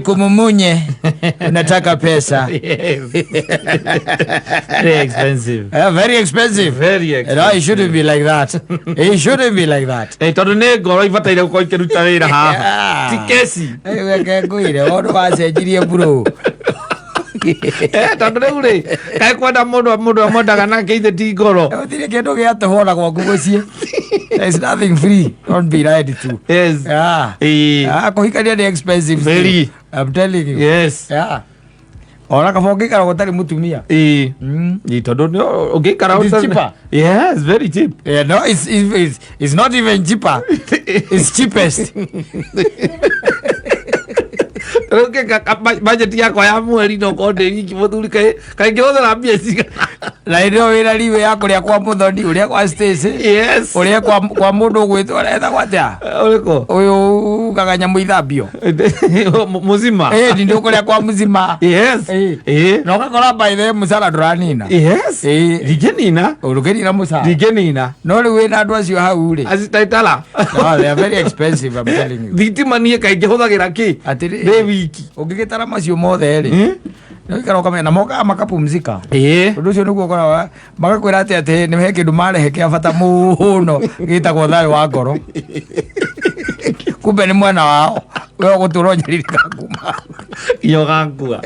Kumumunye unataka pesa. Yes. Very expensive. Very expensive. Very No, expensive. it shouldn't be like that. It shouldn't be like that. Eh, tondå nä ngoro ibataire gå korwo ikä wä ra haha Yeah. ti keci. Reke ngwire wona wacenjirie bro. Eh, tondå rä u rä kaä kwenda må ndå må ndå amwendaga nake ithe ti ngoro. Gũtirĩ kĩndũ gĩa tũhũ ona gwaku mũciĩ. There is nothing free. Don't be lied to. Yes. Yeah. Ĩĩ. Ah, kũhikania nĩ expensive. Very. I'm telling you. Yes. Yeah. Ona kaba ũngĩikara gũtarĩ mũtumia. Ĩĩ. Mm. Ĩĩ, tondå å ngä ikara It is cheaper. Yes, very cheap. Yeah, no, it's not even cheaper. It's cheapest. Rä u ngä budget yakwa ya mweri no korwo ndä wiki må thuri kaä ngä hå thä ra mbia cigana? Na hĩndĩ ĩyo wĩna riwe ya kũrĩa kwa mũthoni, ũrĩa kwa Stacy, Yes. ũrĩa kwa mũndũ ũgwĩtwo aretagwo atĩa? Å rä kå? Ũyũ ugaga nyamũ ithambio. Må cima. Ĩĩ, nĩ ũkũrĩa kwa mũcima. Yes. Ĩĩ. Ĩĩ. Na ũgakora by the way mũcara ndũranina. Yes. Ĩĩ. Ndingĩnina. Ũrũkĩnina mũcara. Ndingĩnina. No rĩu wĩna andũ acio hau rĩ. Acitaitara. No, they are very expensive, I'm telling you. Thitima niä kaingä hå thagä ra kä Atĩrĩ. ndä wiki. Ũngĩgĩtara macio mothe rĩ. Hmm? Nĩ ũikara ũkamenya na mokaga makapumzika. Ĩĩ. Ũndũ ũcio nĩguo ũkoraga magakwĩra atĩ nĩ he kĩndũ marehe kĩa bata mũno gĩtagwo thayũ wa ngoro. Kumbe nĩ mwena wao we ũgũtũra ũnyarirĩka kuma. Iyo gakua.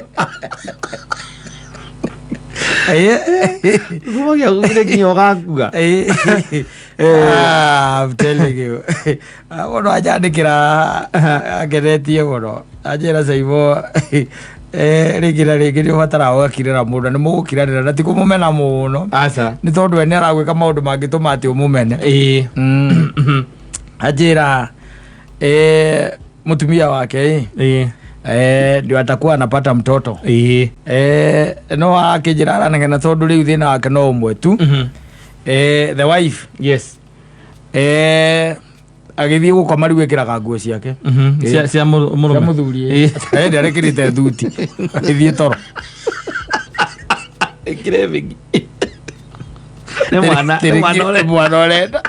Ĩĩ. Kuma gä agukire nginya å gakua. Ĩĩ. Ah, I'm telling you. Ah, mũndũ anjandĩkĩra angenetie mũno anjĩra Caimo, rĩngĩ na rĩngĩ nĩ ũbataraga ũgakirĩra mũndũ na nĩ mũgũkiranĩra na ti kũmũmena mũno Aca. nĩ tondũ we nĩ aragwĩka maũndũ mangĩtũma atĩ ũmũmene. Ĩĩ. Anjĩra mũtumia wake ĩ Ĩĩ. ndio atakuwa anapata mtoto. Ĩĩ. No akĩnjĩra aranegena tondũ rĩu thĩna wake no ũmwe tu. The wife agĩthiĩ gũkoma rĩu ĩkĩraga nguo ciake. Cia cia cia mũrũme. Mũthuri. Ĩĩ. Nĩ arekĩrĩte thuti agĩthiĩ toro. Ĩkĩre bigi. Nĩ mwana nĩ mwana ũrenda. Mwana ũrenda.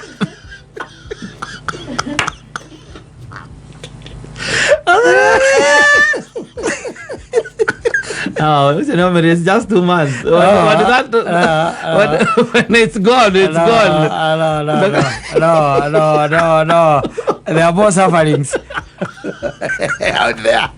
Oh, ũcio nĩ ũmĩrĩ, it's just 2 months. When it's gone, it's No, gone. No, no, no, no, no, no. There are more sufferings out there.